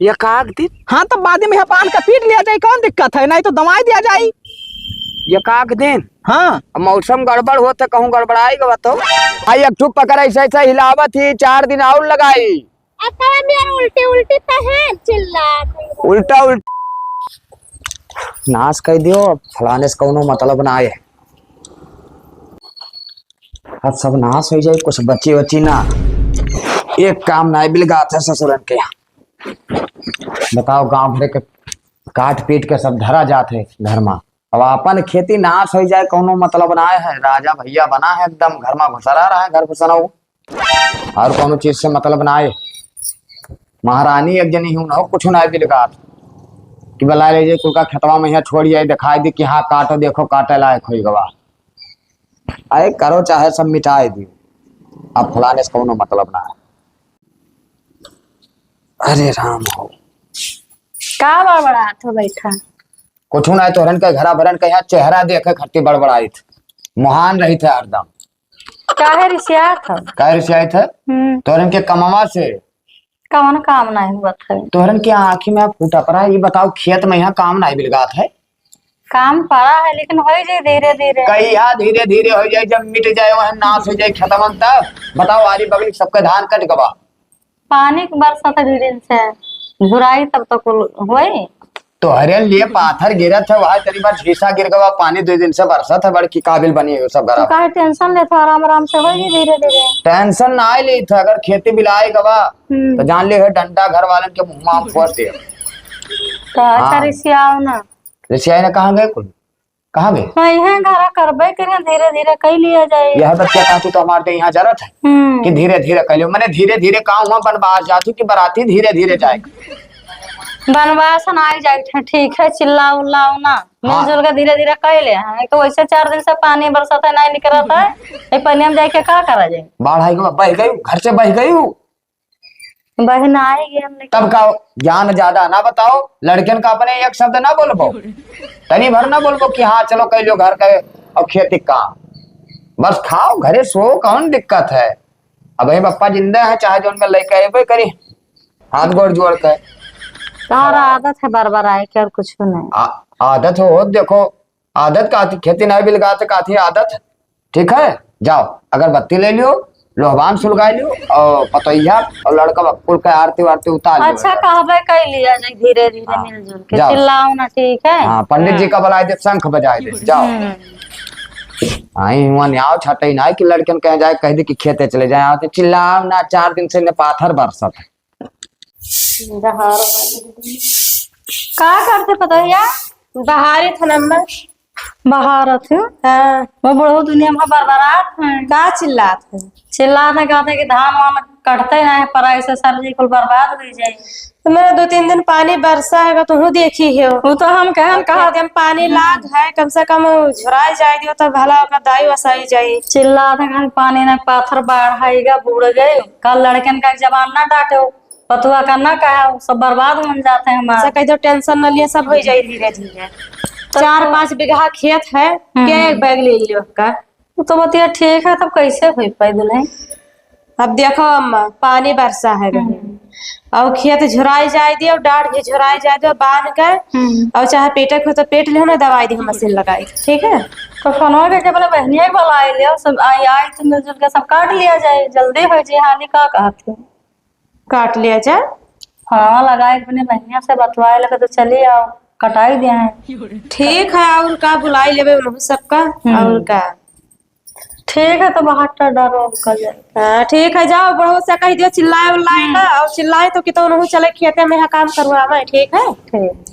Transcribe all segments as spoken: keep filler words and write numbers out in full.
एकाध दिन? हाँ, तो बाद में यहाँ बांध के पीट लिया जाई, कौन दिक्कत है? नहीं तो दवाई दिया जाई। एकाध दिन? हाँ। अब मौसम गड़बड़ होत है, कहूँ गड़बड़ाई गवा तो। आई एक ठो पकड़ ऐसे ऐसे हिलावत ही, चार दिन और लगाई। अब तब हम यार उल्टी उल्टी तो है, चिल्ला। उल्टा उल्टा नाश कर दियो, अब फलाने से कौनो मतलब ना आए। अब सब नाश हो जाए, कुछ बची बची ना। एक काम ना बिलगात है ससुरन के। बताओ, गांव भर के काट पीट के सब धरा जात है घर में। अब आपन खेती नाश हो जाए, कौनो मतलब ना है। राजा भैया बना है एकदम, घर में घुसरा रहा है, घर घुसरा हो। और कौनो चीज से मतलब ना है। महारानी एक जनी ही हो, कुछ ना बिलगात कि बुला ले जाए, कुल का खेतवा में यहाँ छोड़ जाए, दिखाई दे कि हाँ काटो, देखो काटे लायक हो गवा। अरे करो चाहे सब मिटाए दियो, अब फलाने से कौनो मतलब ना है। अरे राम हो। का बड़बड़ात हो बैठा? कुछ ना, तोहरन के घरा भरन के यहाँ चेहरा देखे खातिर बड़बड़ाइत, मुहान रही थे हरदम। काहे रिसियात हो? काहे रिसियात है? हम्म। तोहरन के कमवा से। कौन काम नहीं हुआ था? तोहरन के आँखी में फूटा पड़ा है, ये बताओ, खेत में यहाँ काम नहीं बिलगात है? काम पड़ा है, लेकिन हो जाए धीरे धीरे। कहिया धीरे धीरे हो जाए, जब मिट जाए, वह नाश हो जाए, खत्म तब। बताओ, आरी बगली सबके धान कट गवा। पानी के बरसत है दू दिन से, झुराई तब तक कुल होई। तोहरे लिए पाथर गिरत है, वहाँ तनी बार झीसा गिर गवा, पानी दू दिन से बरसत है, बड़की काबिल बनी है सब तू घरा। काहे टेंशन लेत हो, आराम आराम से होई धीरे धीरे। टेंशन ना लेत है, अगर खेती बिलाई गवा हम्म। तो जान ले है डंडा घर वालन के मुँह में फोड़ दे। तो हाँ। अच्छा रिसियाओ ना। रिसियाई ना, कहाँ गए कुल? कहाँ गए? हाँ, यहाँ घरा करबे करें, धीरे धीरे कई लिया जाए। यह बच्चा कहती तो हमारे यहाँ जरूरत है हम्म। कि धीरे धीरे कर लियो। मैंने धीरे धीरे कहा हुआ बनवास जाती कि बराती धीरे धीरे जाए। बनवास ना आई जाए, ठी-, ठीक है, चिल्लाओ उल्लाओ ना, हाँ। मिलजुल के धीरे धीरे कर ले। हाँ, एक तो वैसे चार दिन से पानी बरसत है, नहीं निकलत है, ये पानी हम जाके का करा जाए? बाढ़ आई गई, बह गई, घर से बह गई। बहन आई गई हमने। तब का ज्ञान ज्यादा ना बताओ, लड़कन का अपने एक शब्द ना बोलबो, तनी भर ना बोलबो कि हाँ चलो कह लो घर का और खेती का काम। बस खाओ घरे सो, कौन दिक्कत है? अब ये बप्पा जिंदा है, चाहे जो उनमें लेके अबे करी, हाथ गोड़ जोड़ के। तारा आदत है बार बार आए के और कुछ नहीं। आ-, आदत हो, देखो आदत का थी, खेती नहीं बिलगात का थी आदत। ठीक है, जाओ अगरबत्ती ले लियो, लोहबान सुलगाई लियो और पतोहिया और लड़का बक्कुल के आरती वारती उतार लियो। अच्छा, कहबे कई लिया जाए धीरे धीरे हाँ, मिलजुल के जाओ। चिल्लाओ ना, ठीक है? हाँ, पंडित जी हाँ। का बुलाए दे, शंख बजाए दे, जाओ। हम्म। आई हुआ न्याव छटई ना कि लड़कन कहे जाए, कह दे कि खेते चले जाए, आते चिल्लाओ ना, चार दिन से ने पाथर बरसत है। बहार। का करते पतोहिया? बहारे थे नंबर। बहारत है? हाँ। वो बुढ़ऊ दुनिया में बरबरात है। का चिल्लात है? चिल्लात है, कहते कि धान वान कटते ना है, पर ऐसे सब्जी कुल बर्बाद हो जाए। तो मेरा दो तीन दिन पानी बरसा है, तो हूँ देखी है। वो तो हम कहन और कहा खेते में पानी हम्म। लाग है, कम से कम झुराई जाए दियो, तो भला ओकर दाई वसाई जाए। चिल्लात है, कहन पानी ना, पाथर बाढ़ आएगा, बूड़ गए। कल लड़कन का जबान ना डांटो। पतुआ का ना कहा, सब बर्बाद हो जाते हैं हमारे। ऐसा कह दो, टेंशन न लिए, सब हो जाए धीरे धीरे। तो चार पाँच बीघा खेत है, हम्म। के एक बैग ले लियो का? वो तो बतिया ठीक है, तब कैसे होई पाई दुल्हन? अब देखो अम्मा, पानी बरसा है बहन। हम्म। और खेत झुराई जाए दियो, डाढ़ भी झुराई जाए दियो, बांध के, हम्म। और चाहे पेटे को तो पेट ले ना, दवाई दी हम मशीन लगाई, ठीक है? तो फोनवा करके अपने बहनिया के बुला लियो, सब आई, आई तो मिलजुल के सब काट लिया जाए, जल्दी हो जाए, हानि का कहत है। काट लिया जाए। हाँ, लगाए अपने बहनिया से बतवाए लगे तो चली आओ, कटाई दे हैं। ठीक है, और का बुलाई लेबे उन्हों सबका, हम्म। और का। ठीक है, तो बाहर तो डरो अब का जाए। हाँ, ठीक है, जाओ, बड़ो से कह दियो, चिल्लाए उल्लाए हम्म। ना, और चिल्लाए तो कि तो उन्हों चले खेते में यहाँ काम करवावे, ठीक है? ठीक।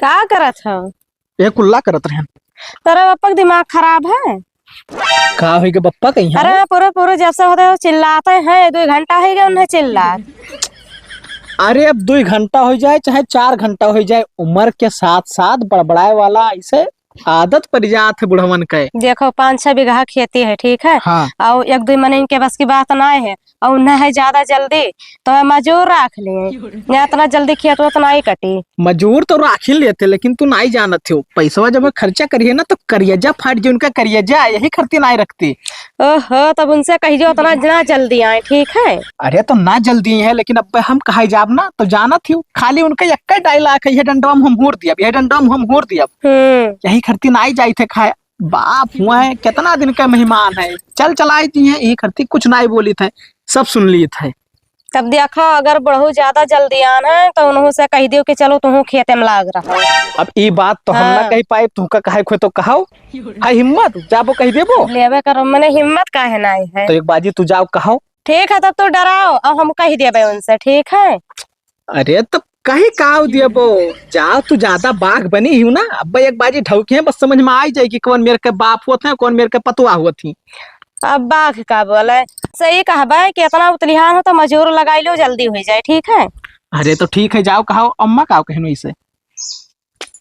का करत हो? ये कुल्ला करत रहन। तोरे बप्पा के दिमाग खराब है? का होई के बप्पा कहीं अरे हैं? पूरे पूरे जब से होते हो चिल्लाते हैं, दो घंटा हो गया उन्हें चिल्ला। अरे अब दो घंटा हो जाए चाहे चार घंटा हो जाए, उम्र के साथ साथ बड़बड़ाए वाला ऐसे आदत पड़ जात है बुढ़वन के। देखो, पाँच छह बीघा खेती है, ठीक है? हाँ। और एक दुइ मनइन के बस की बात नाहीं है, और न है ज्यादा जल्दी, तो है मजूर राख लिए, या इतना जल्दी खेत वेत नाहीं कटी। मजूर तो राख ही लेते, लेकिन तू नाहीं जानत हो, पैसवा जब खर्चा करिए ना, तो करियजा फाट जे उनका करियजा, यही खरती नाहीं रखती। ओहो, तब उनसे कहियो उतना ना जल्दी आए, ठीक है? अरे तो ना जल्दी है, लेकिन अब हम कहा जाब ना तो जानत ही, खाली उनका एक dialogue है, "यह डंडवा में हम हूर दियब, यह डंडवा में हम हूर दियब।" हम्म। यही खरती नाहीं जाइत है खाए। बाप हुआ है, कितना दिन का मेहमान है, चल चलाई दी है, यही खरती कुछ नाहीं बोलित है, सब सुन लियत है। तब देखा, अगर बुढ़ऊ ज्यादा जल्दी आन है, तो उन्हों से कहि दियो कि चलो, तुहूँ खेते में लाग रहा। अब ई बात तो हम ना हाँ। कहि पाए, तुहका कहे खोए तो कहो। है हिम्मत, जाबो कहि देबो। लेबे करो, मने हिम्मत काहे नाहीं है? तो एक बाजी तू जाओ कहो। ठीक है, तब तू डराओ, अब हम कहि देबे उनसे, ठीक है? अरे, तब कहीं काव देबो, जाओ, तू ज्यादा बाघ बनी ही ना, अब एक बाजी ढौकी है, बस समझ में आई जाए कि कौन मेर के बाप होत है, कौन मेर के पतुआ होत ही। अब बाघ का बोले, सही कहबे कि इतना उतलिहान हो तो मजूर लगाई लो, जल्दी होइ जाए, ठीक है? अरे तो ठीक है, जाओ कहो, अम्मा का कहिन वैसे?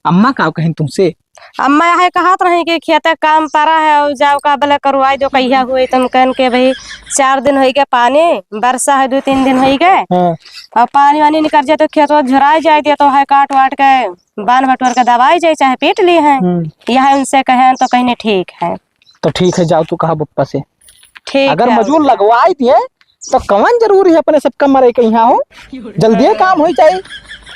अम्मा का कहिन तुमसे? अम्मा यह कहत रही कि खेते काम परा है और जाओ का बोले करवाई दो, कहिया हुए तुम कहन के भाई चार दिन होइ गए पानी, बरसा है दो तीन दिन होइ गए। हाँ। और पानी वानी निकल जाए तो खेत वेत झुराई जाए दिया तो है काट वाट के बान बटोर के दवाई जाए, चाहे पीट ली है। हम्म। यह उनसे कहे तो कहिन ठीक है। तो ठीक है, जाओ तू कहा पप्पा से। ठीक अगर है, मजूर और क्या? लगवाई दिए तो कवन जरूरी है अपने सबका मरे के यहाँ हो, जल्दी काम होइ जाए।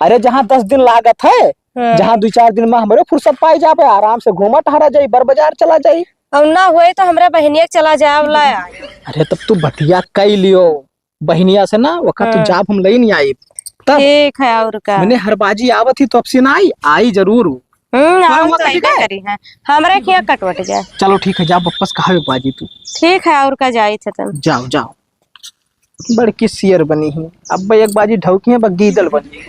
अरे जहाँ दस दिन लागत है, हाँ। जहाँ दुइ चार दिन में हमरे फुर्सत पाई जाबे, आराम से घूमा टहरा जाई, बर बाजार चला जाई। और ना होए तो हमरे बहिनिया के चला जाए वाला है। अरे तब तू बतिया कई लियो बहिनिया से ना, वक्त हाँ। जाब हम लई नहीं आई। तब ठीक है, और का? मने हर बाजी आवत ही तो अब से ना आई, आई जरूर। हम्म, तो आवत हुआ तो कथी अइबे का? करी है। हमरे खिया कटवट गया। चलो ठीक है, जा वापस कहा बाजी तू। ठीक है, और का जाई थे तुम। जाओ, जाओ। बड़की सियर बनी ही। अब एक बाजी ढौकी है, अब गीदड़ बनी।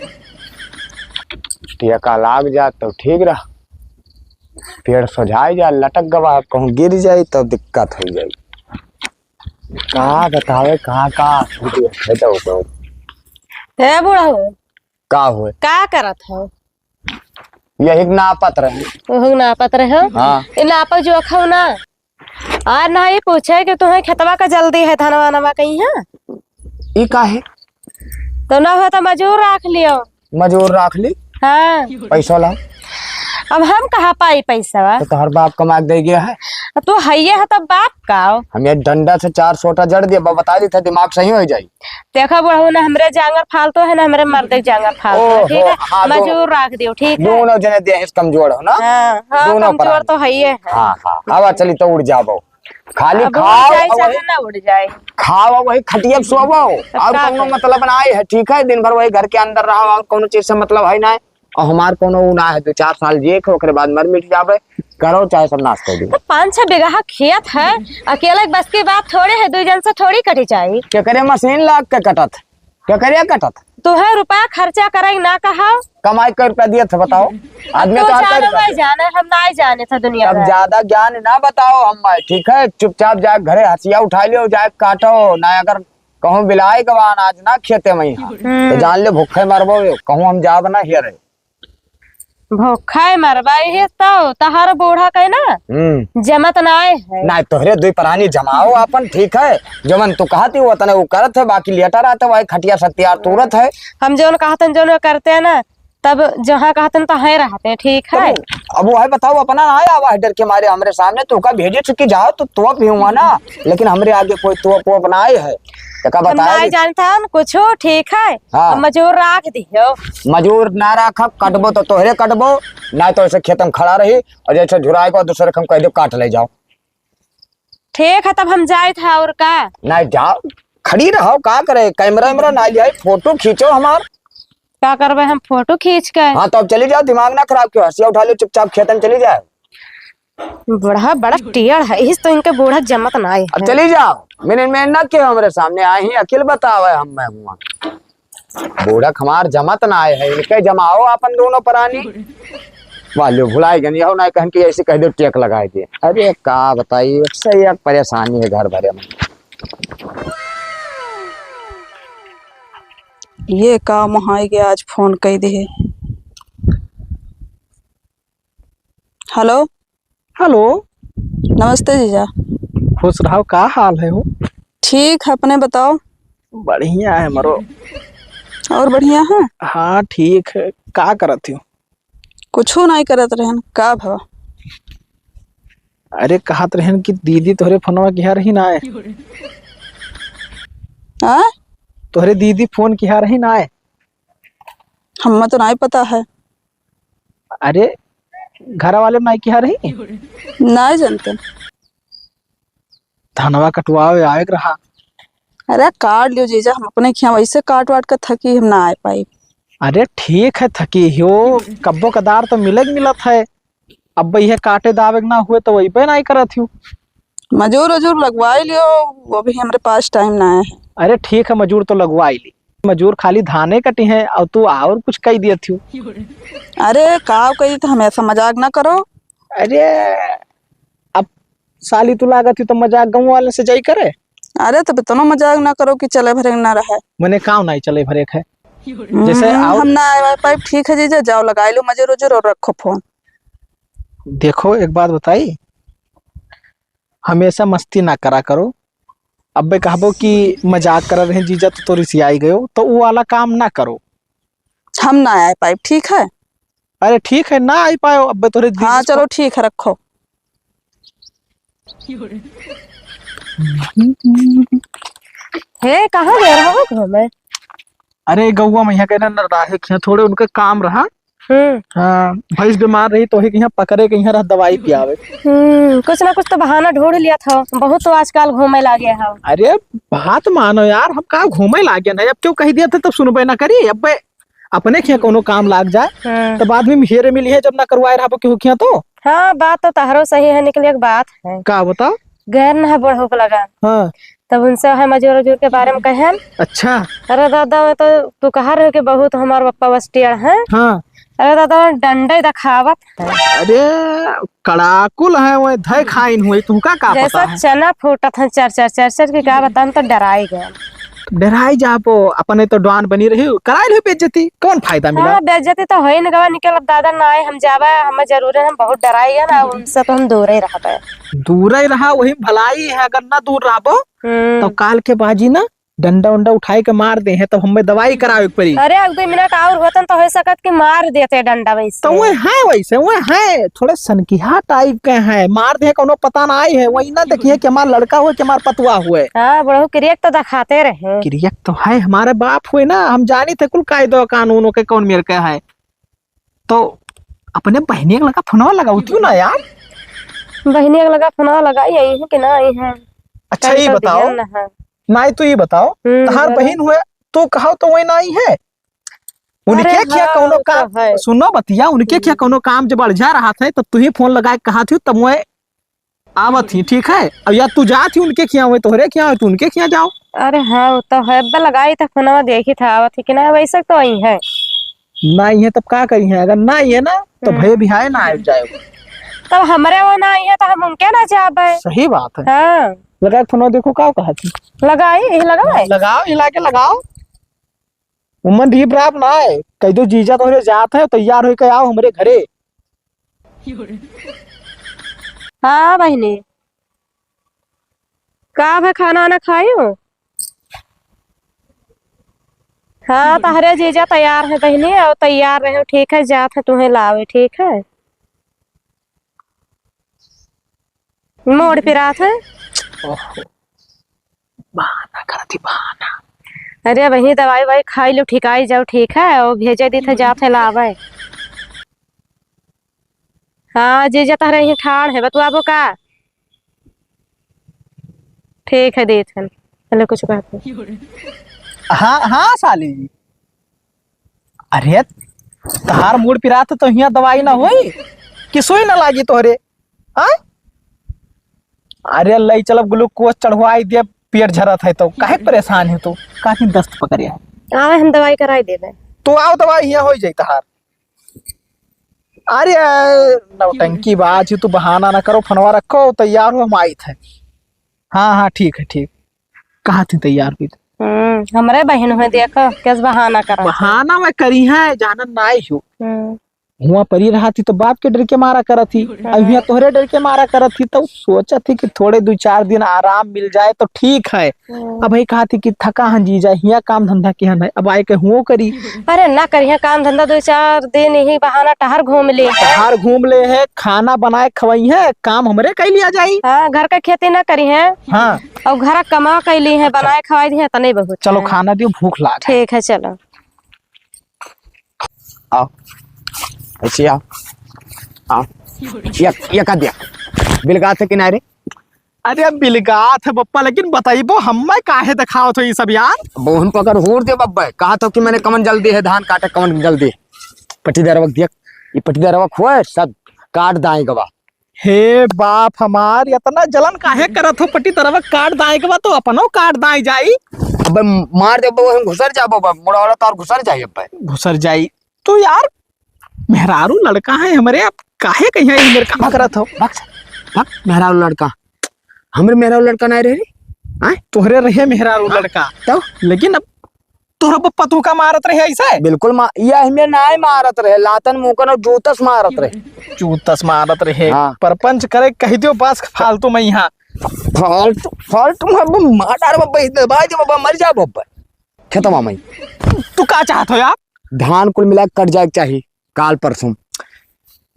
टिया का लाग जा तो ठीक रहा। पेड़ सोझाई जा, लटक गवा, कहूँ गिर जाई तो दिक्कत हो जाई। का बतावे, कहाँ का है तो, तो। हे बुढ़ऊ। का हुए? का करत हो? यही नापत रहे। ओहू नापत रहे हो? हाँ। ए नापो जोखो ना। आज ना ई पूछे कि तुहे खेतवा का जल्दी है, धनवा नवा कहीं है? ई का है? तो ना हो तो मजूर राख लियो। मजूर राख ली? हाँ। पैसा ला। अब हम कहाँ पाई पैसा? तो तोहर बाप कमा के दे गया है। तू हइये है तब बाप का हो? हम ये डंडा से चार सोटा जड़ दिया, बा-, बता दी था, दिमाग सही हो जाई। देखा बुढ़ऊ, ना हमरे जांगर फालतू है, ना हमरे मर्दे के जांगर फालतू है, ओहो, ठीक है? हाँ, दोनों, मजूर राख दियो, ठीक है? दोनों जने देह से कमजोर हो ना? हाँ, हाँ, दोनों कमजोर परानी। तो है ही है। हाँ, हाँ, हवा चली तो उड़ जाबो। खाली अब उड़ खाओ जाए और चाहे वही, ना उड़ जाए। खाओ और वही खटिया पे सोवो, तब और का कौनो करे? मतलब ना आए है, ठीक है? दिन भर वही घर के अंदर रहो और कौनो चीज से मतलब है ना। और हमार कौनो उ ना है, दो चार साल जिए के, ओकरे बाद मर मिट जाबे, करो चाहे सब नाश कर दो। तो पाँच छह बीघा खेत है, अकेले बस की बात थोड़े है, दो जन से थोड़ी कटी जाई। केकरे मशीन लाग के कटत, केकरे कटत? तोहे रुपया खर्चा करे ना कहा। कमाई कै रुपया दिए थे बताओ? आदमी तो तो हर जाने कै वही जाने, हम ना जाने था दुनिया अब में। ज्यादा ज्ञान ना बताओ हम, ठीक है? चुपचाप जाए घरे हसिया उठा लियो, जाए काटो, ना अगर कहूँ बिलाए गवा अनाज ना खेते में, हम्म। तो जान ले भूखे मरबो, कहूँ हम जाब ना हियरे। भूखे मरबा, ये तो तहर बूढ़ा के ना हम्म। जमत नाय है। ना तोहरे दुई परानी जमाओ आपन, ठीक है, जवन तू कहत ही वो तने वो करत है, बाकी लेटा रहत है, वही खटिया सत्यार तुरत है। हम जौन कहत हैं, जौन करते हैं ना, तब जहाँ कहत हैं, तहाँ रहते हैं, ठीक है। तब अब वो है बताओ, अपना ना आया हुआ है डर के मारे हमरे सामने, तो का भेजे चुकी जाओ, तो तोप भी हुआ ना, लेकिन हमरे आगे कोई तोप वोप ना आए है। एका हम बताए नाई दे। जानत हन कुछो, ठीक है? हाँ। अब मजूर राख दियो। मजूर ना राखब, कटबो तो तोहरे कटबो, ना तो ऐसे खेत में खड़ा रही और जैसे झुराए को दूसरे के हम कह दो काट ले जाओ। ठीक है, तब हम जाइत है और का? ना जाओ, खड़ी रहो, का करे? कैमरा वैमरा ना लियाई, फोटो खींचो हमार। का करबे हम फोटो खींच के? हाँ, तो अब चली जाओ, दिमाग ना खराब कियो, हसिया उठा लो, चुपचाप खेत में चली जाओ। बूढ़ा बड़ा टेढ़ है, इस तो इनके बूढ़ा जमत ना आए अब हैं। चली जाओ, मैंने, मैं ना के हमरे सामने आए ही, अकेल बतावे हम मैं हुआ। बूढ़ा हमार जमत ना आए है, इनके जमाओ अपन दोनों परानी। वाह, लो, भुलाए गन, यहो ना कहन कि ऐसे कह दो, टेक लगाए दे। अरे, का बताई, एक से एक परेशानी है घर भरे में। ये का महाई के आज फोन कई दे। हेलो। हेलो। नमस्ते जीजा। खुश रहो, का हाल है हो? ठीक है, अपने बताओ। बढ़िया है मरो। और बढ़िया है? हाँ, ठीक है। का करत हो? कुछू नाई करत रहन, का भवा? अरे, कहत रहन कि दीदी तोहरे फोनवा किहा रही ना आए। हाँ? तोहरे दीदी फोन किहा रही ना आए। हम्मा तो नाई पता है। अरे, घर वाले नाई किहा रही? नाई जानते। धनवा कटवावे आवे के रहा। अरे काट लियो जीजा, हम अपने खिया वैसे काट वाट के थकी, हम ना आए पाई। अरे ठीक है, थकी हो, कब्बो कदार तो मिले के मिलत है। अब यह काटे दावे के ना हुए तो वही पे नाई करत हूँ। मजूर उजूर लगवाई लियो, वो भी हमरे पास टाइम ना है। अरे ठीक है, मजूर तो लगवाई ली, मजूर खाली धाने कटी है और तू और कुछ कही दियत हूँ। अरे का कही, तो हमेशा मजाक ना करो। अरे अब साली तू लागत ही तो मजाक गाँव वाले से जाई करे। अरे तब इतना मजाक ना करो कि चले भरे ना रहे। मने काव नाई चले भरे है। जैसे हम्म, आओ। हम ना आए पाइप, ठीक है जीजा, जाओ लगाई लो मजूर उजूर और रखो फोन। देखो एक बात बताई, हमेशा मस्ती ना करा करो। अब्बे कहबो कि मजाक कर रहे जीजा तो, तो रिसियाई गयो, तो वो वाला काम ना करो। हम ना आए पाइप, ठीक है? अरे ठीक है, ना आई पायो, अब्बे तोरे दीदी हाँ, से चलो ठीक है, रखो। हे, कहाँ गए रहो घूमे? अरे गौवा में यहाँ के ना नरदाहे खिया थोड़े उनके काम रहा। हम्म। हाँ, भैंस बीमार रही तो वही के यहाँ पकड़े के यहाँ रह दवाई पियावे। हम्म, कुछ ना कुछ तो बहाना ढूंढ लिया था, बहुत तो आजकल घूमे लागे है। अरे बात मानो यार, हम का घूमे लागे ना, अब क्यों कह दिया था तब सुनबे ना करी, अब अपने खिया कोनो काम लाग जाए, हाँ। तो बाद में हेरे मिली है जब ना करवाए रहबो केहू खिया तो। हाँ, बात तो तहरो सही है, निकले एक बात है। का बताओ? गैर ना है बुढ़ऊ के लगा। हाँ। तब उनसे है मजूर उजूर के बारे में कहेन। अच्छा। अरे दादा, मैं तो तू कहा रहे कि बहुत हमार पप्पा बस टेढ़ है। हाँ। अरे दादा, डंडे दिखावत है। अरे कड़ाकुल है, वो धय खाइन हुई, तुमका का जैसा पता है? चना फूटत है चर चर चर चर के, का बताऊं, तो डराई गए। डराई जाबो, अपने तो डॉन बनी रही, कराई रही बेइज्जती, कौन फायदा मिला? हाँ, बेइज्जती तो होई न गवा, निकल अब दादा ना आए, हम जावा, हमें जरूरी है, हम बहुत डराई गए ना, उनसे तो हम दूर ही रहबे। दूर ही रहा, वही भलाई है, अगर ना दूर रहबो, हम्म। तो काल के बाजी ना डंडा उंडा उठाए के मार दे हैं, तब हमें दवाई करावे के पड़ी। अरे, एक दो मिनट और होतन तो हो सकत कि मार देते डंडा वैसे। तो वो है वैसे, वो है, थोड़े सनकिहा टाइप के हैं, मार दे, कोनो पता ना आई है, वही ना देखिए कि हमार लड़का हुए कि हमार पतुआ हुए। हाँ, बड़हू क्रियक तो दिखाते रहे। क्रियक तो है, हमारे बाप हुए ना, हम जानी थे कुल कायदो कानूनों के कौन मेर के है। तो अपने बहने के लगा फोनवा लगावतियो ना यार। बहने के लगा फोनवा लगाई, आई है कि ना आई है? अच्छा, कल ये तो बताओ। दिया ना है। नाई, तू ये बताओ, हम्म, तहार बोलो। बहिन हुए, तू कहो तो वही नाई है। उनके अरे खिया हाँ, कौनो वो तो काम, है। सुनो बतिया, उनके खिया हम्म। कौनो काम जब अड़झा रहा था, तब तू ही फोन लगा के कहा थी, तब मैं आवत ही, ठीक है? अब या तू जात ही उनके खिया, वही तोहरे खिया, तू उनके खिया जाओ। अरे हाँ, वो तो है, अब लगाई तो फोनवा देखी था, आवत ही कि ना, वैसे तो आई है। ना आई है, तब का करी है? अगर ना आई है ना, तो हम्म। भय भी है ना, आ जाए। तब हमरे वो ना आई है, तो हम उनके ना जाबे। सही बात है। हाँ। लगा के फोनवा देखो, का कहा थी? लगाई, यही लगाए। लगाओ, हिला के लगाओ। उमन रीप राप ना है, कह दो जीजा तोहरे जात है, तैयार होके आओ हमरे घरे। हाँ बहिनी, का भे खाना वाना खायो? हाँ, तहरे जीजा तैयार है बहिनी, और तैयार रहे, ठीक है, जात है तुम्हें लावे, ठीक है। मोड़ पे रात है। ओहो, बहाना करती, बहाना। अरे वही दवाई वाई खाई लो, ठिकाई जाओ, ठीक है, और भेजे दी थे, जात है लावे। हाँ, जीजा तहरे यहीं ठाड़ है, बतुआबो का? ठीक है, देत हन। हेलो, कुछ कहत है? हाँ, हाँ, साली। अरे, तहार मूड़ पिरात तो हियाँ दवाई ना होई कि सुई ना लागी तोहरे, हाँ? अरे, लई चलब ग्लूकोज चढ़वाई दे, पेट झरत है तो काहे परेशान है तू? काहे दस्त पकड़े है? आवे, हम दवाई कराई देबे। तू आओ, दवाई हियाँ होई जाई तहार। अरे, नौटंकी बाज, तू बहाना ना करो, फोनवा रखो, तैयार हो, हम आइत है। हाँ, हाँ, ठीक है, ठीक। कहाँ थी तैयार हुई? हम्म, हमरे बहिन हुए, देखो, कैसे बहाना करा। बहाना मैं करी है, जानन ना आई हो। हम्म। हुआं परी रहत ही तो बाप के डर के मारा करत ही, अब हियां तोहरे डर के मारा करत ही, तो सोचत ही कि थोड़े दो चार दिन आराम मिल जाए तो ठीक है। हम्म। अब ही कहत ही कि थका हन जीजा, हियां काम धंधा किहन है, अब आए के हुओ करी। अरे ना करिहे काम धंधा, दो चार दिन यही बहाना टहर घूम ले। टहर घूम ले है, खाना बनाए खवाई है, काम हमरे कई लिया जाई। हाँ, घर का खेती ना करिहे। हाँ। और घर का कमा कई ली है, अच्छा। बनाए खवाई दी है, तने बहुत चलो है। खाना दियो, भूख लाग है। ठीक है, चलो। आओ, ऐसे आओ, आओ। ये, ये का दिया? बिलगात है किनारे? अरे, बिलगात है बप्पा, लेकिन बताइबो हम्मे काहे देखावत हो ये सब यार? बोहन पकड़ हूर दे बब्बे, कहा तो कि मैंने कमन जल्दी है, धान काटे कमन जल्दी है। पट्टीदारवा के दिया, ये पट्टीदारवा खुआ है, सब काट दाएं गवा। हे बाप हमार, इतना जलन काहे करत हो? पट्टीदारवा काट दाएं गवा तो अपनो काट दाएं जाई। अबे मार दे बब्बे, हम घुसर जाबो बब्बे, मुड़ावला तार घुसर जाई अब्बे। घुसर जाई। तो यार, मेहरारू लड़का है हमरे, अब काहे कहिया ई मेरे काम करत हो? भक, भक, मेहरारू लड़का। हमरे मेहरारू लड़का नाय रहे रे। आय? तोहरे रहे मेहरारू हाँ। लड़का। तो? लेकिन अब तोहरा बप्पा तू का मारत रहे ऐसे? बिल्कुल मा-, ये हमें नाय मारत रहे, लातन मुकन और जूतस मारत रहे। जूतस मारत रहे। हाँ। परपंच करे कह दियो बस फालतू में यहाँ। फालतू, फालतू में अब मार डार बब्बा, इतने बाज बब्बा मर जा बब्बा। खेतवा में। तू का चाहत हो यार? धान कुल मिला के कट जाए के चाही काल परसों।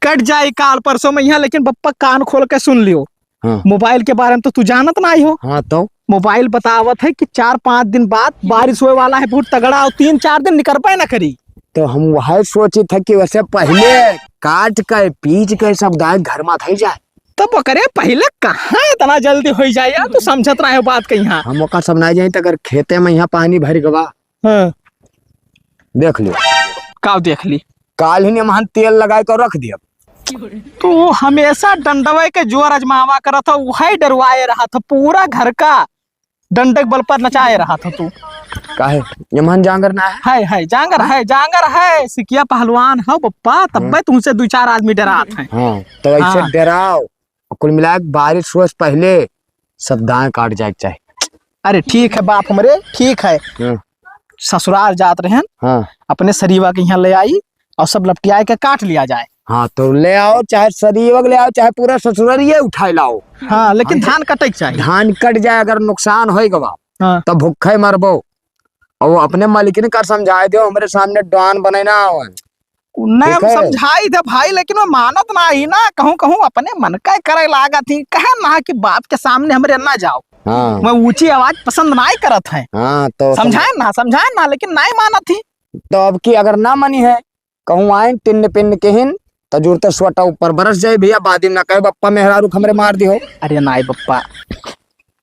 कट जाए काल परसों में यहाँ, लेकिन बप्पा कान खोल के सुन लियो। हाँ। मोबाइल के बारे में तो तू जानत नाई हो। हाँ तो? मोबाइल बतावत है कि चार पाँच दिन बाद बारिश होए वाला है बहुत तगड़ा, और तीन चार दिन निकरबे ना करी। तो हम वह सोचित है कि वैसे पहले काट के, पीच के सब दाएं घर में धई जाए। तब ओकरे पहले कहाँ इतना जल्दी होई जाए यार, तू समझत रहे हो बात कहीं। हाँ। हम ओका सब ना जाई, तो अगर खेते में यहाँ पानी भर गवा, हाँ। देख लियो। का देख ली? काल ही निमहन तेल लगाए के रख दिया। तू हमेशा डंडवे के जोर अजमावा करत हो, उहे डरवाए रहत हो, पूरा घर का डंडे के बल पर नचाए रहत हो तू। काहे? निमहन जांगर ना है? है, है, जांगर है, जांगर है, सिकिया पहलवान हो बप्पा, तब्बे हाँ। तुमसे दो चार आदमी डरात हैं। हाँ, तो ऐसे हाँ। डराओ। कुल मिला के बारिश होए से पहले सब दाएं काट जाए के चाही। अरे ठीक है बाप हमरे, ठीक है। हाँ। ससुराल जात रहन, हाँ। अपने सरीवा के यहाँ ले आई और सब लपटियाए के काट लिया जाए। हाँ, तो ले आओ, चाहे सरीवा के ले आओ, चाहे पूरा ससुररिये उठाए लाओ। हाँ, लेकिन हम धान कटे के चाही। धान कट जाए, अगर नुकसान होई गवा, हाँ। तो भूखे मरबो। और वो अपने मालिकिन का समझाए दो, हमरे सामने डॉन बने ना आवे। नहीं, हम ठीक है। समझाई थे भाई, लेकिन वो मानत ना ही ना, कहूँ कहूँ अपने मन का करे लागत ही, कहे ना कि बाप के सामने हमरे ना जाओ। हाँ। मैं ऊंची आवाज पसंद नाई करत है। हाँ, तो समझाए ना, समझाए ना, लेकिन नाई मानत ही। तो अब की अगर ना मनी है, कहूँ आए टिन्न पिन्न किहिन, तो जुरते सोटा ऊपर बरस जाए भैया, बाद में ना कहे बप्पा मेहरारू हमरे मार दी हो। अरे नाई बप्पा,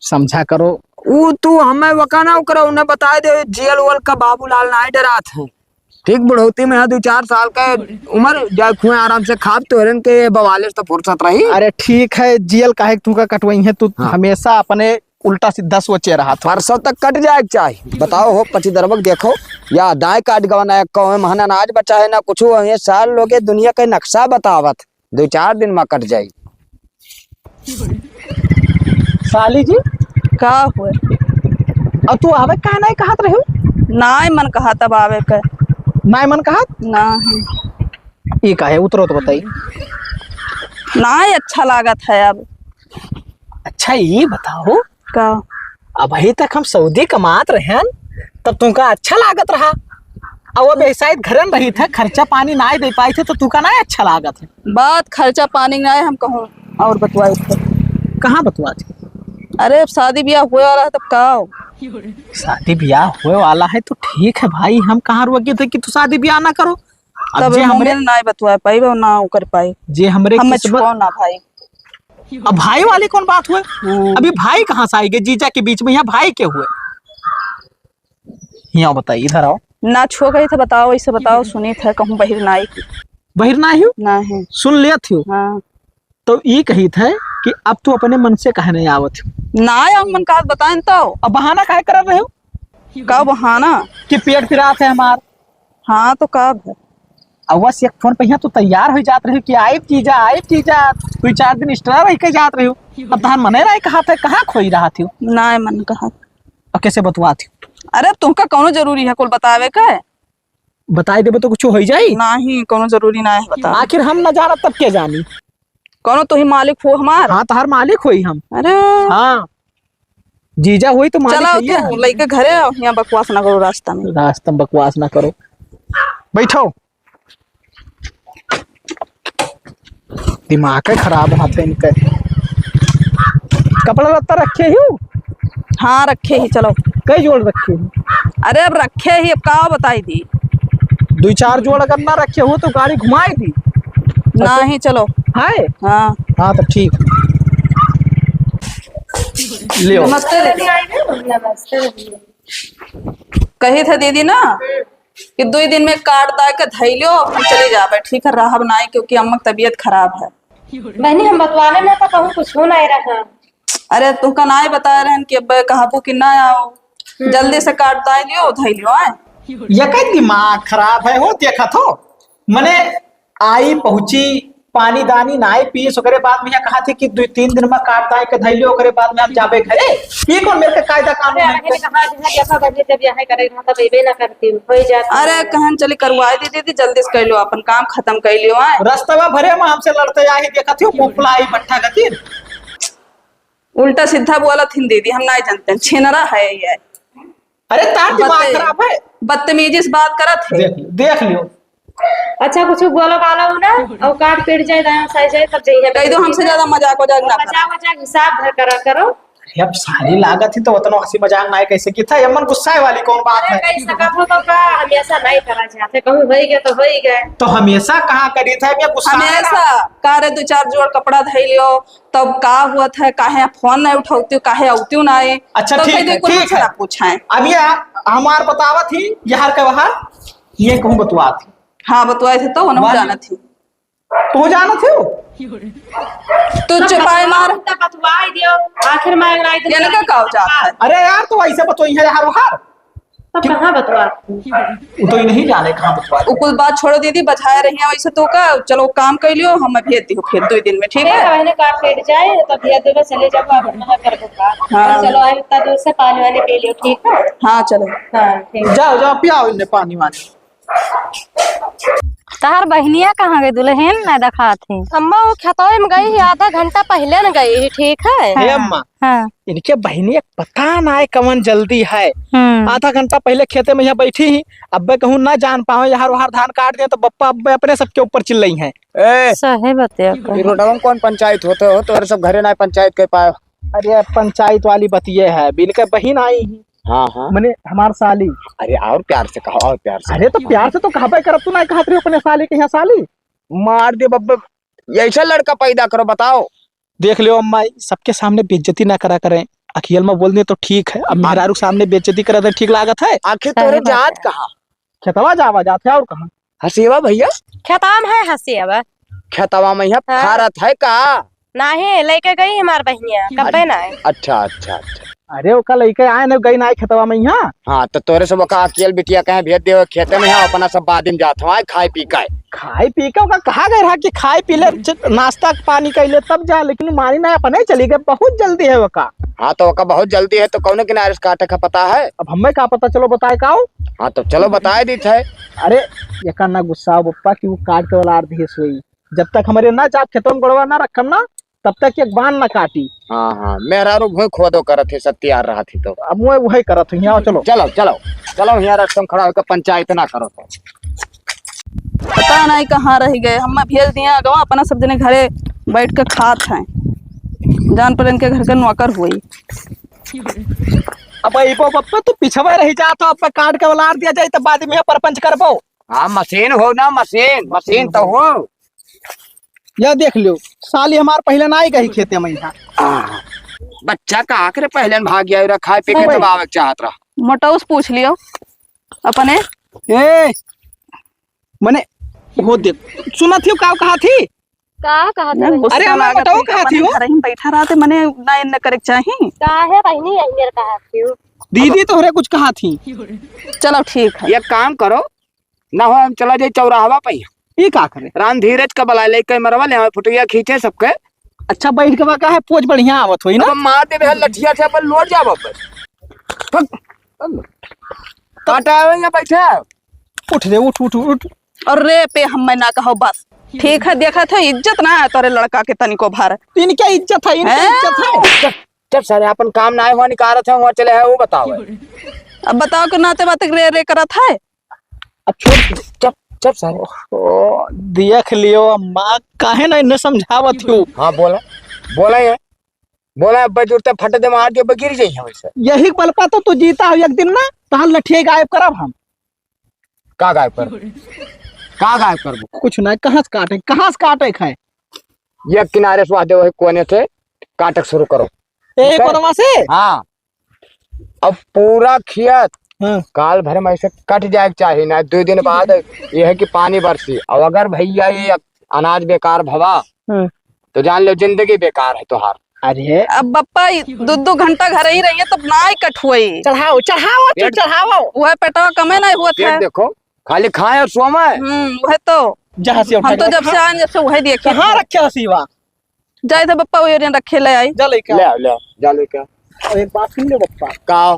समझा करो। ऊ तू हमें वकाना करो, उन्हें बताए दे, जेल वेल का बाबूलाल नाई डरात है। ठीक बुढ़ौती में है, दो चार साल का उम्र, जा खुए आराम से खाब, तोहरन के बवाले से तो फुर्सत रही। अरे ठीक है, जेल काहे तू का कटवाई है, तू हाँ। हमेशा अपने उल्टा सीधा सोचे रहा था। परसों तक कट जाए के चाही। बताओ हो, पच्चीस दरबक देखो, या दाएं काट गवा ना, कौन महन अनाज बचा है ना कुछ, ये साल लोगे दुनिया के नक्शा बतावत, दो चार दिन में कट जाई। साली जी, का हुए? और तू आवे काहे नहीं कहत रहे हो? नाय मन कहत अब आवे के। नाय मन कहत? नहीं। ई काहे? उतरो तो बताई। नाय अच्छा लागत है अब। अच्छा, ई बताओ। का? अबही तक हम सऊदी कमात रहन, तब तुमका अच्छा लागत रहा। अब, अब शायद घरन रही था, खर्चा पानी नाय दे पाई थे, तो तुमका नाय अच्छा लागत है। बात खर्चा पानी ना है, हम कहूँ और बतवाई थे। कहाँ बतवा थे? अरे, अब शादी ब्याह होए वाला है, तब का हो? शादी ब्याह होए वाला है तो ठीक है भाई, हम कहाँ रोके थे कि तू शादी ब्याह ना करो। अब तब जे हम हमरे उम्र ना बतवा पाई, वो ना कर पाई। जे हमरे हम किस्मत छुआओ ना भाई। अब भाई वाली कौन बात हुए? हम्म। अभी भाई कहाँ से आई गए जीजा के बीच में? यहाँ भाई के हुए? यहाँ बताइए, इधर आओ। ना छुआ कही थे, बताओ, ऐसे बताओ, सुनी थे कहूँ बहिर ना आई। बहिर ना आई हो? ना है। सुन लिया थी हो? हाँ। तो ई कही थे कि अब तू अपने मन से काहे नहीं आवत हो? ना आया मन का बताएं तो। अब बहाना काहे कर रहे हो? का बहाना? कि पेट पिरात है हमार। हाँ, तो का भर? अब बस एक फोन पे यहाँ तू तैयार हो जात रही कि आइब जीजा, आइब जीजा। तू चार दिन extra रह के जात रही हो। अब तहार मने रहे कहा थे, कहाँ खोई रहा थी? ना मन कहा। अब कैसे बतुआ थी? अरे, अब तुमका कौनो जरूरी है कुल बतावे का? बताई देबो तो कुछ होइ जाई? नाही, कौनो जरूरी ना है बता। आखिर हम ना जानब तब के जानी? कौनो तू ही मालिक हो हमार? हाँ, तहार मालिक होई हम। अरे। हाँ। जीजा होई तो मालिक चलो होई तू है। लइके घरे आओ, यहाँ बकवास ना करो रास्ता में। रास्ता में बकवास ना करो। बैठो। दिमाग है खराब हाथ है इनके। कपड़ा लत्ता रखे ही? हाँ, रखे ही, चलो। कई जोड़ रखे ही? अरे, अब रखे ही, अब का बताई दी? दुई चार जोड़ अगर ना रखे हो तो गाड़ी घुमाई दी। नाही, चलो। है? हाँ। हाँ, तो ठीक। लियो। नमस्ते दीदी। नमस्ते दीदी। कही थे दीदी ना, कि दुई दिन में काट दाय के धई लियो, हम चली जाबे, ठीक है, रहब नाई, क्योंकि अम्मा की तबीयत खराब है। बहनी, हम बतवावे ना तो कहूँ कुछ हो नाई रहा। अरे, तुमका नाई बताए रहन कि अब कहबू कि ना आओ, हम्म। जल्दी से काट दाय लियो, धई लियो, आए। ये का दिमाग खराब है हो, देखा थो, मने आई पहुँची, पानी दानी नाई पीस, ओकरे बाद में यहाँ कहा थे कि दुई तीन दिन में काट दाय के धई लियो, ओकरे बाद में हम जाबे घरे। ये कौन मेरे के कायदा कानून अरे, है? अरे, कहाँ जहाँ देखा करके जब यहाँ करे रहा, तब अइबे ना करती, हो ही जाता अरे, है। कहन चली करवाई दे दीदी, जल्दी से कर लो, अपन काम खत्म कर लियो, आए। रस्तवा भरे में हमसे लड़ते आई, देखा थी, मुफला आई, भट्ठा गतिर। उल्टा सीधा बोलत हिन दीदी, हम नाई जानते हैं, छिनरा है ये। अरे, तार दिमाग बदते-, खराब है। बदतमीजी से बात करत है। देख, देख लियो। अच्छा, कुछ बोलो बाला हो ना, और काट पीट जाए, दाया साई जाए, तब जाइए। कह दो, हमसे ज्यादा मजाक वजाक ना करो। मजाक वजाक हिसाब भर करा करो। अरे, अब साली लागत ही तो उतना हंसी मजाक ना है, कैसे की था, ये मन गुस्सा वाली कौन बात अरे, है? कह सकत हो तो का, हमेशा नहीं करा जाते, कहूँ हो ही गया तो हो ही गया। तो हमेशा कहाँ करी था, ये गुस्सा है ना? हमेशा, का रे, दो चार जोड़ कपड़ा धई लियो, तब का हुआ था, काहे फोन नहीं उठावती हो, काहे आवती हो ना है? अच्छा, तो ठीक कह दो, है, कुछ ठीक है। ना पूछाएं। अब ये हमार बतावत ही, यार का वहार, ये कहूँ बतवात ही। हाँ, बतवाए थे तो उन्हें वाह। जानत ही। तू जानत ही? तू चुपाए मार। तब बतवाए दियो, आखिर में अगर आई तो ये लगा का हो जाता है? अरे यार, तू ऐसे बतवाई है यार वहार। तब कहाँ बतवा? वो तो ही नहीं जाने कहाँ बतवा। वो कुल बात छोड़ो दीदी, बजाए रही है वैसे तो का, चलो काम कर लियो, हम भेज दियो फिर दो दिन में, ठीक ठीक है? है, मैंने काट पीट जाए, तब भेज देबो, चले जाबो, आप अपना करबो का। हाँ। चलो, आए इतना दूर से पानी वानी पी लियो, ठीक है? हाँ, चलो। हाँ, ठीक। जाओ, जाओ, पियाओ इन्हें पानी वानी। तहार बहिनिया कहाँ गई दुल्हन, ना दिखात ही? अम्मा, वो खेतवे में गई ही, आधा घंटा पहले न गई ही, ठीक है? हे हाँ। अम्मा, हाँ। इनके बहिनिया पता ना है कवन जल्दी है। हम्म। आधा घंटा पहले खेते में यहाँ बैठी ही, अब्बे कहूँ ना जान पावे, यहाँ वहाँ धान काट दे तो बप्पा अब्बे अपने सबके ऊपर चिल्लई हैं। ए, सही बतिया कहा। ये रोडवा में कौन पंचायत होते हो? तोरे सब घरे ना पंचायत कर पाए। अरे, पंचायत वाली बतिये है, बिन के बहिन आई ही। हाँ, हाँ। मने हमार साली। अरे, और प्यार से कहो, और प्यार से। अरे, तो प्यार से तो कहबे करब, तू ना कहत रही अपने साली के यहाँ साली। मार दे बब्बे, ऐसा लड़का पैदा करो, बताओ। देख लियो अम्मा, सबके सामने बेइज्जती ना करा करें। अखियल में बोल दे तो ठीक है, अब हाँ। मेहरारू के सामने बेइज्जती करे तो ठीक लागत है? आखिर सही तोरे बात जात है। कहाँ? खेतवा जावा जात है और कहाँ? हसेवा भैया? खेतवा में है हसेवा। खेतवा में है, हाँ। फारत है का? नाही, लेके गई हमार बहिनिया, कब्बे ना है। अच्छा, अच्छा, अच्छा। अरे, ओका लेके आए न, गई ना खेतवा में यहाँ। हाँ, तो तोरे सब ओका अकेल बिटिया कहे भेज दे, खेते में है, अपना सब बाद में जात हवा, खाए पी के। खाए पी के ओका कहा गए रहा कि खाए पी ले, च-, नाश्ता पानी कर ले तब जा, लेकिन मानी ना, अपने चली गए, बहुत जल्दी है ओका। हाँ, तो ओका बहुत जल्दी है, तो कौने किनारे से काटे का पता है? अब हमें का पता, चलो बताए का हो? हाँ, तो चलो बताए दी थे। अरे, एका ना गुस्सा बप्पा कि वो काट के वाला आर देश हुई। जब तक हमारे ना जाब खेतों में गोड़वा ना रखम ना, तब तक एक बान ना काटी। हाँ, हाँ, मेहरारू भूई खोदो करत है, सब तैयार रहत ही तो। अब मैं वही करत हूँ, यहाँ चलो। चलो, चलो, चलो, यहाँ रस्ता में खड़ा होकर पंचायत ना करो तो। पता नहीं कहाँ रह गए, हम भेज दिए अगवा, अपना सब जने घरे बैठ के खात हैं। जान पर इनके घर के नौकर हुई। अब अइबो बप्पा, तू पिछवा रह जा तो अब काट के उलार दिया जाए, तब बाद में परपंच करबो। हाँ, मशीन हो ना, मशीन, मशीन तो हो। या देख लो, साली हमार पहले ना आई गई खेते में यहाँ। आ, बच्चा का आखिर पहले न भाग गया, रहा खाए पी के वही। तब आवे के चाहत रहा। मोटौस पूछ लियो अपने। ए, मने, हो देख, सुनत ही का कहा थी? का कहा ना, थी? गुस्सा अरे, हमार लागत मोटौ है, कहा थी अपने हो? घर ही में बैठा रहते, मने ना इन्ने करे के चाही। का है बहिनी, यही मेरे कहा थी हो? दीदी तोहरे कुछ कहा थी। चलो ठीक है। एक काम करो, ना हो हम चला जाई चौराहवा पे। ई का करे? राम धीरज का बला ले के मरवा ले, हमें फुटैया खींचे सबके। अच्छा, बैठ के बा का है, पोज बढ़िया आवत होई ना? अब हम मार देबे लठिया से, अपन लौट जाब अपन। काटा आवे या बैठा? उठ रे, उठ, उठ, उठ। अरे पे हम मैं ना कहो बस। ठीक है, देखत है, इज्जत ना है तोरे लड़का के तनिको भर। इनके इज्जत है, इनके हैं? इज्जत है। चुप, चुप सारे, अपन काम ना है, वहाँ निकारत है, वहाँ चले है, वो बताओ है। अब बताओ कि नाते बात रे रे करत है। अब छोड़, चुप, चुप सारे। ओ, देख लियो अम्मा, काहे ना इन्हें समझावत हो? हाँ, बोला, बोला ये, बोला, अब्बा जुरते फट दे मार के अब्बा गिर जाई है वैसे। यही बल पा तो तू जीता हो एक दिन ना, तहार लठिया गायब करब हम। का गायब करबो? का गायब करबो? कुछ ना, कहाँ से काटे, कहाँ से काटे खाए? ये किनारे से वाह दे, वही कोने से काटक शुरू करो। ए, ठीक है? कोनवा से? हाँ। अब पूरा खेत हाँ। काल भर में ऐसे कट जाए के चाही ना, दो दिन बाद यह है कि पानी बरसी। अब अगर भैया ये अनाज बेकार भवा, हाँ। तो जान लो जिंदगी बेकार है तोहार। अरे। अब बप्पा ई दो दो घंटा घर ही रहिए तब ना ही कठुआई। चढ़ाओ, चढ़ाओ, तू पेट चढ़ाओ। वह पेटवा कमे ना हुआ पेट था। देखो, खाली खाए और सोवे। हम्म, वह तो। जहाँ से उठा हम तो के जब से रखा। आए जब से वही देखे। कहाँ रखे हो सीवा? जाए थे बप्पा वो रखे ले आई। जा लेके ले आओ। आओ, ले आओ, जा लेके आओ। और एक बात सुन ले बप्पा। का?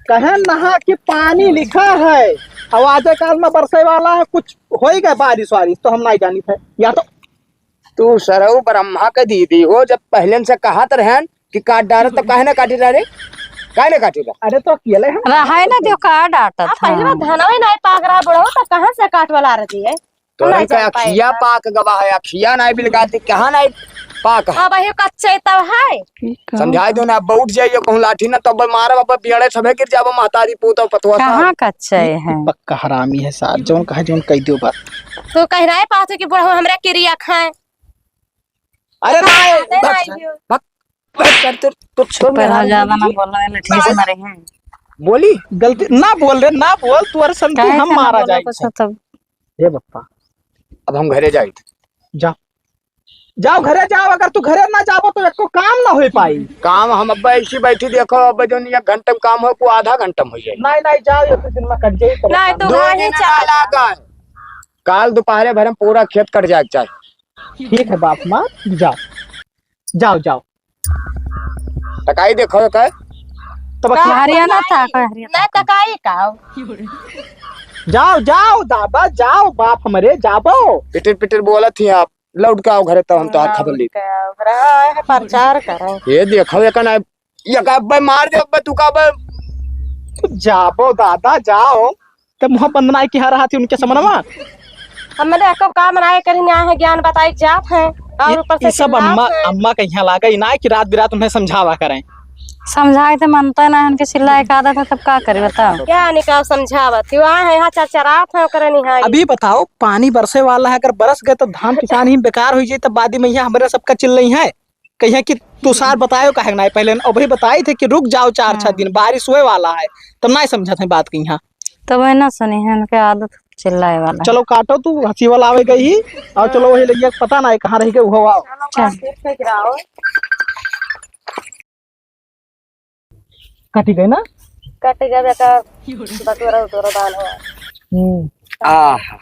कहे नहा के पानी लिखा है, और आज काल में बरसे वाला है, कुछ होई गए बारिश वारिश तो हम नहीं जानी थे। या तो तू सरऊ ब्रह्मा के दीदी हो, जब पहले से कहत रहन कि काट डारे, तब काहे ना काटी डारे? काहे ना काटी डारे? अरे तो अकेले हम रहाय ना दियो, का डांटत आप पहले हन? बार धनवे नहीं पाक रहा बुढ़ऊ, तो कहाँ से काट वाला रहती है? तो नहीं इनका जान पाए अखिया इतना। पाक गवा है, अखिया नहीं बिलगाती, कहाँ नहीं पाक है? अब ये कच्चे तब है। ठीक है। समझाई दो ना, अब उठ जाइए कहूँ लाठी ना, तब मारब, अब बियड़े सभे गिर जाबो, महतारी पूत और पतवा साहब। कहाँ कच्चे हैं? पक्का हरामी है सार, जौन कहे जौन कह दियो बस। तो कह रहे पास कि बुढ़ऊ हमरा किरिया खाए। अरे ना, ना, ना, भग, ना, भग, भग, कर, तो, तो छोड़ चुप रहो, मेहरारू ज्यादा ना बोली। बोलो, ये लठिया से मारे हैं। बोली? गलती ना बोल रे, ना बोल, तू अरे समझी काहे हम से ना मारा बोलो जाए कुछ थे। तब? हे बप्पा, अब हम घरे जाइत। जा, जाओ घरे जाओ, अगर तू घरे ना जाबो तो एको काम ना हो पाई। काम हम अब ऐसी बैठी देखो, अब जौन एक घंटे में काम हो, वो आधा घंटा में हो जाए। नहीं, नहीं, जाओ, एक दिन में कट जाए, नहीं, तो दो वहीं दिन चला ना जाओ। लागा। काल दोपहरे भर में पूरा खेत कट जाए के चाहे। ठीक है बाप माँ, जाओ, जाओ, जाओ। तकाई देखो का? तब का हरियाणा तकाई? था, का हरियाणा ना था? तकाई का? जाओ, जाओ, दादा, जाओ, बाप हमरे, जाबो। पिटिर, पिटिर बोलत ही आप, लौट के आओ घरे, तब हम तोहार खबर ली। लौट के आओ, रहा है, प्रचार करो। ये देखो, ये का ना, ये का अब्बे मार दे, अब्बे तू का अब्बे। जाबो, दादा, जाओ। तब मुँह बंद नाई किहा रहा थी उनके समनवा। अब मैंने एको काम नाई करी, ना है ज्ञान बताई जात है। और ये, ऊपर से ये सब चिल्लात अम्मा, है। अम्मा के यहाँ लागे ना कि रात बिरात उन्हें समझावा करें। समझाए तो मानता ना है, उनके चिल्लाए का आदत है, तब का करे बताओ? क्या निकाल समझावत? कि वहाँ है, यहाँ चरचरात है, ओकरे निहारी। अभी बताओ, पानी बरसे वाला है, अगर बरस गए तो धान किसान ही बेकार हो जाए, तब बाद में यहाँ हमारे सबका चिल्लई है। कहिया कि तू सार बतायो काहे नाई पहले, अबही बताई थे कि रुक जाओ चार छह हाँ। दिन, बारिश हुए वाला है, तब नाई समझत है बात कहिया। तब है ना सुनी है, उनके आदत चिल्लाए वाला है। चलो काटो, तू हंसी वाला आवे गई ही, और चलो वही लगिया पता नाई कहाँ रह गए, वो आओ। चल। कटी गए ना? कटी गए बेटा, बटोरा उटोरा दान हुआ। हम्म। आह,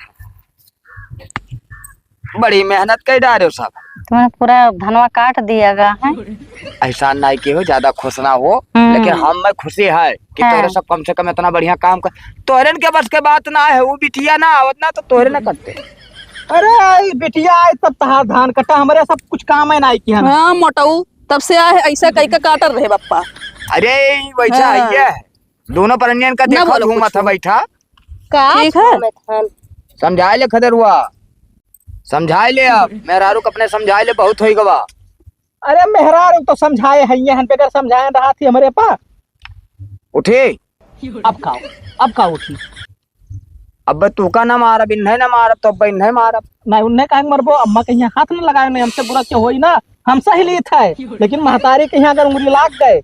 बड़ी मेहनत कर डारे हो सब। तुमने पूरा धनवा काट दिया गा है। एहसान नाई के हो, ज्यादा खुश ना हो, हम्म। लेकिन हम में खुशी है कि हाँ। तोरे सब कम से कम इतना बढ़िया काम कर, तोरे के बस के बात ना है, वो बिटिया ना आवत ना तो तोरे ना करते। अरे आई बिटिया आई तब तहार धान कटा, हमारे सब कुछ काम है नाई किया। हाँ मोटऊ, तब से आ ऐसा कई का काटर रहे बप्पा। अरे वैसा हाँ। है ये। दोनों परनियन का ना देखो बोलो घूमत कुछ। है बैठा। का ठीक है। घूमत हन? समझाए ले खदेरुआ, समझाए ले अब। मेहरारू के अपने समझाए ले, बहुत होई गवा। अरे मेहरारू तो समझाए है ये हन, बेगर समझाए रहा थी हमरे पा। उठी। अब का, अब का उठी? अब तू का ना मारब, इन्हें ना मारब, तो अब इन्हें मारब। नहीं, उन्हें काहे मरबो? अम्मा कहीं हाथ न लगाए, नहीं हमसे बुरा क्यों होई ना, हम सही लीत है, लेकिन महतारी के यहाँ अगर उंगली लाग गए,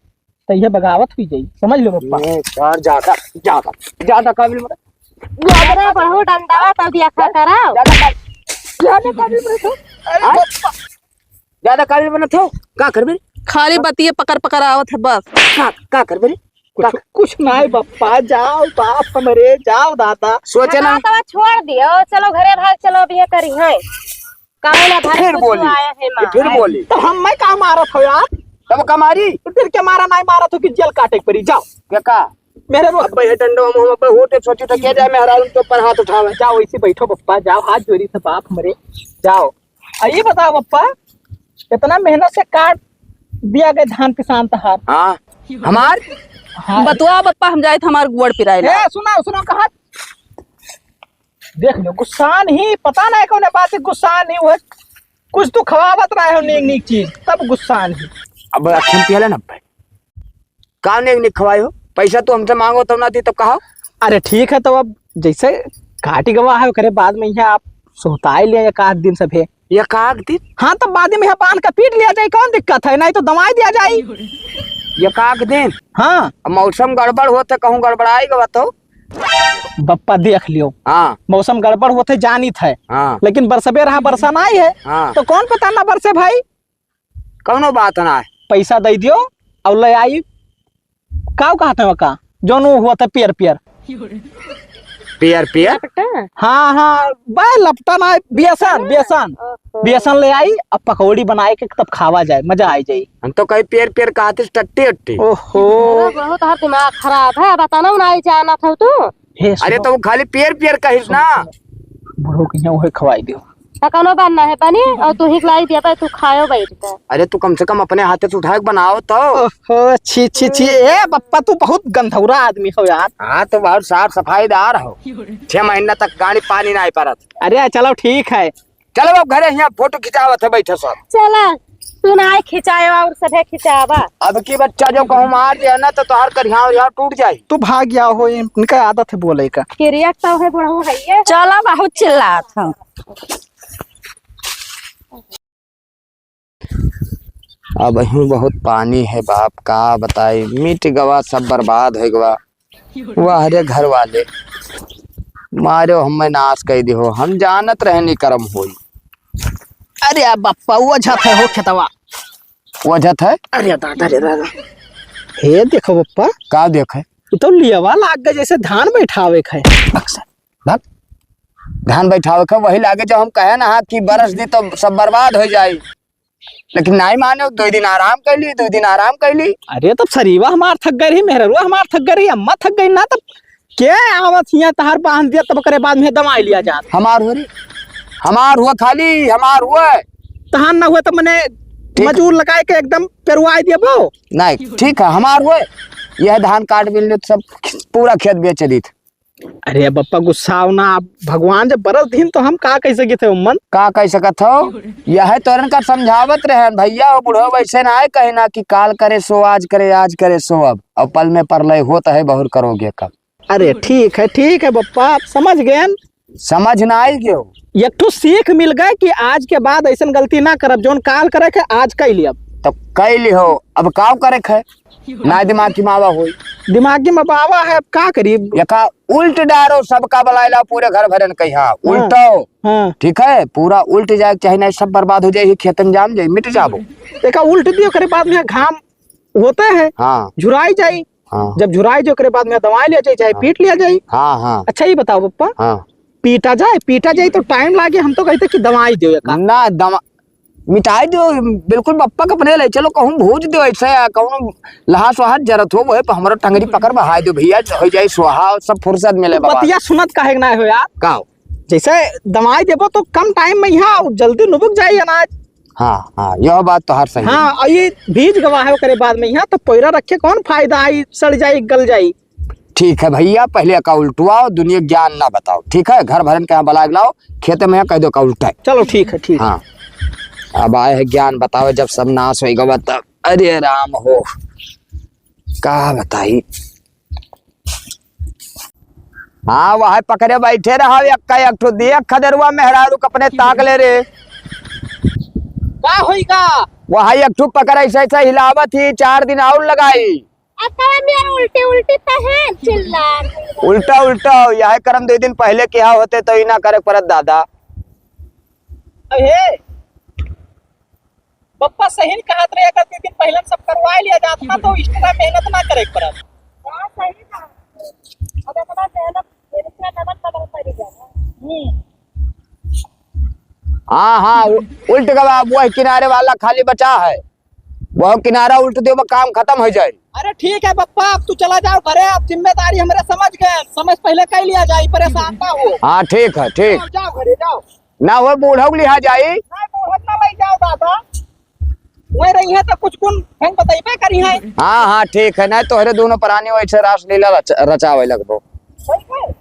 तो ये बगावत हुई जाई, समझ लो पप्पा। ये यार, ज्यादा, ज्यादा, ज्यादा काबिल मत। ज्यादा बढ़ो डंडा, तब दिया खा कराओ। ज्यादा का-, ज्यादा काबिल मत हो। अरे हाँ? पप्पा। ज्यादा काबिल बनत हो, का करबे? खाली बतिये पकड़ पकड़ आवत है बस। का, का करबे रे? कुछ, का? कुछ नाय बप्पा, जाओ बाप हमरे, जाओ दादा। सोचे ना। हाँ, तो छोड़ दियो, चलो घरे भाग, चलो अब ये करी है। काहे ना भाई फिर कुछ बोली। आया है ये माँ। फिर बोली। तो हम मैं का मारत हो यार? तब का मारी? तो फिर के मारा नाय मारत हो कि जेल काटे के पड़ी, जाओ। के का? मेहरारू। अब ये डंडो हम, हम अब होते सोची तो क्या जाए मेहरारू के ऊपर हाथ उठावे। जाओ, ऐसे बैठो बप्पा, जाओ, हाथ जोड़ी से बाप हमरे, जाओ। आ, ये बताओ बप्पा, इतना मेहनत से काट दिया गया धान किसान तहार। हाँ, हमार? हाँ। बतुआ बप्पा, हम जाए तो हमार गुड़ पिराए ला। ए, सुना, सुना, कहा? देख लो, गुस्सान ही, पता नहीं कौन बात है, गुस्सान ही वो है। कुछ तो खवावत रहे हो नीक नीक चीज, तब गुस्सान ही। अब अखिन पियाला ना भाई, का नीक नीक खवाए हो? पैसा तू हमसे मांगो तब ना दी, तब कहा? अरे ठीक है, तो अब जैसे काटी गवा है, ओकरे बाद में यहाँ आप सुहताई लिया एक आध दिन सभे। एक आध दिन? हाँ, तो बाद में यहाँ बांध के पीट लिया जाए, कौन दिक्कत है? नहीं तो दवाई दिया जाए। एक आध दिन? हाँ। अब मौसम गड़बड़ होत है, कहूँ गड़बड़ाई गवा तो? बप्पा देख लियो। हाँ। मौसम गड़बड़ होत है, जानित है। हाँ। लेकिन बरसबे रहा, बरसा नहीं है। हाँ। तो कौन पता ना बरसे भाई? कौनो बात ना है। पैसा दे दियो और ले आई। का कहत है का? जौन वो हुआ था पियर पियर। पियर पियर? लपटा? हाँ, हाँ, बे लपटा ना, बेसन, बेसन। ओहो। बेसन ले आई, अब पकौड़ी बनाए के तब खावा जाए, मजा आ जाए। हम तो कहीं पियर पियर कहत ही टट्टी उट्टी। ओहो। अरे बहुत हर दिमाग खराब है, बताना ना आई जाना था तू। हे, अरे सुनो। तो वो खाली पियर पियर कहिस ना। सुनो, सुनो। बूढ़ो के यहाँ वही खवाई दियो। त कौनो बात ना है पानी, और तू ही लाई दिया, तू खायो बैठ के। अरे तू कम से कम अपने हाथे से उठा के बनाओ तो। ओहो, छी, छी, छी, ए बप्पा, तू बहुत गंधौरा आदमी हो यार। हाँ, तो बहुत साफ सफाईदार हो। छह महीना तक गाड़ी पानी ना आई परत। अरे चलो ठीक है। चलो अब घरे, यहाँ फोटो खिंचावत है बैठे सब। चला, तू ना आए खिंचाए और सभे खिंचावा। अब की बच्चा जो कहूँ मार दिया ना तो तोहार करिया और यहाँ टूट जाई। तू भाग गया हो, इन-, इनका आदत है बोले का। किरिया तो है बुढ़ऊ है ये। चला, बहुत चिल्लात हो। अब यहीं बहुत पानी है बाप, का बताई, मिट गवा, सब बर्बाद हो गवा। वाह रे घर वाले, मारो हमें नाश कर दिहो, हम जानत रहनी करम होई। अरे आ बप्पा, वो झत है हो खेतवा। वो झत है? अरे दादा रे दादा, हे देखो बप्पा। का देखे? ये तो लियवा लाग गए जैसे धान बैठावे के है। बक्सा। भाग। धान बैठावे के वही लागे, जब हम कहे ना कि बरस दी तो सब बर्बाद हो जाई, लेकिन नाई माने, दो दिन आराम कर ली, दो दिन आराम कर ली। अरे तब सरीवा हमार थक गए रही, मेहररुआ हमार थक गए रही, अम्मा थक गई ना, तब के आवत हियाँ तहार बांध दिया, तब ओकरे बाद में दवाई लिया जात। हमार हुआ रे, हमार हुआ खाली, हमार हुआ। तहार ना हुआ तब मने ठीक। मजूर लगाए के एकदम पेरवाई देबो। नहीं, ठीक है, हमार हुआ। यह धान काट मिलने तो सब पूरा खेत बेच दी थी। अरे बप्पा गुस्साओ ना, आप भगवान जब बरस दिन तो हम का कह सके थे उम्मन? का कह सकत हो? यह तोरन का समझावत रहे भैया, वो बुढ़ो वैसे ना आए कहे ना कि काल करे सो आज करे, आज करे सो अब, और पल में परलय होत है बहुर करोगे कब। अरे ठीक है, ठीक है बप्पा, आप समझ गए। समझ ना आई क्यों? एक ठो सीख मिल गए कि आज के बाद ऐसन गलती ना करब, जौन काल करे के आज कह लियब। तो कह लिहो, अब का करे के है? ना दिमाग की मावा होई। दिमाग की मावा है, अब का करी? यका उल्ट डारो, सबका बलाइला, पूरे घर भरन कहिया। हाँ। उल्टो। हाँ। ठीक है, पूरा उल्ट जाए के चाहे, नहीं सब बर्बाद हो जाए, खेतन जाम जाए, मिट जाबो। एका उल्ट दियो, ओकरे बाद में घाम होता है। हाँ। झुराई जाई। हाँ। जब झुराई जाई, ओकरे बाद में दवाई लिया जाए, चाहे हाँ। पीट लिया जाए। हाँ, हाँ। अच्छा, ये बताओ पप्पा। हाँ। पीटा जाए, पीटा जाए तो टाइम लागे, हम तो कहते कि दवाई दो एका। ना, दवा-, मिटाई दो, बिल्कुल बप्पा के अपने ले चलो, कहूँ भूज दो ऐसे, या कहूँ लहास वहास जरत हो, वही पे हमारा टंगरी पकड़ बहाई दो भैया, हो जाए स्वाहा, सब फुर्सत मिले बाबा। बतिया सुनत काहे के ना हो यार? का हो? जैसे दवाई देबो तो कम टाइम में यहाँ जल्दी नुबुक जाई अनाज। हाँ, हाँ, यह बात तो हर सही है। हाँ, और ये भीज गवा है, ओकरे बाद में यहाँ तो पैरा रखे कौन फायदा है, सड़ जाई, गल जाई। ठीक है भैया, पहले का उल्टवाओ, दुनिया ज्ञान ना बताओ, ठीक है? घर भरन के यहाँ बलाग लाओ, खेते में यहाँ कह दो का उल्टा है। चलो ठीक है, ठीक है। हाँ, अब आए हैं ज्ञान बतावे, जब सब नाश हो गवा तब। अरे राम हो, का बताई। हाँ, वह पकड़े बैठे रहा, एक्का एक ठो दिए खदेरुआ मेहरारू के अपने ताक ले रे। का होई का? वह एक ठो पकड़ ऐसे ऐसे हिलावत ही, चार दिन और लगाई। अब तब मेरा उल्टी उल्टी तो है, चिल्ला। उल्टा उल्टा हो, यह करम दो दिन पहले किया होते तो ही ना करे परत दादा। अहे, बप्पा सही न कहत रहे, अगर दो दिन पहले सब करवा लिया जात ना तो extra मेहनत ना करे परत। हाँ, सही कहा। अब इतना मेहनत, इतना डबल डबल करी जाए। हम्म। हाँ, हाँ, उ-, उल्ट गवा, वो किनारे वाला खाली बचा है। वह किनारा उल्ट दे, वो काम खत्म हो जाए। अरे ठीक है बप्पा, अब तू चला जाओ घरे, अब जिम्मेदारी हमरे समझ गए, समय से पहले कह लिया जाए, परेशान ना हो। हाँ, ठीक है, ठीक। जाओ, जाओ घरे जाओ। ना हो बूढ़ा के लिहा जाई। ना, बूढ़ा ना ले जाओ दादा, वही रही है तो कुछ गुण हम बतैबे करी है। हाँ, हाँ, ठीक है, नहीं तोहरे दोनों प्राणी वैसे रासलीला रच-, रचावे लगबो। सही है।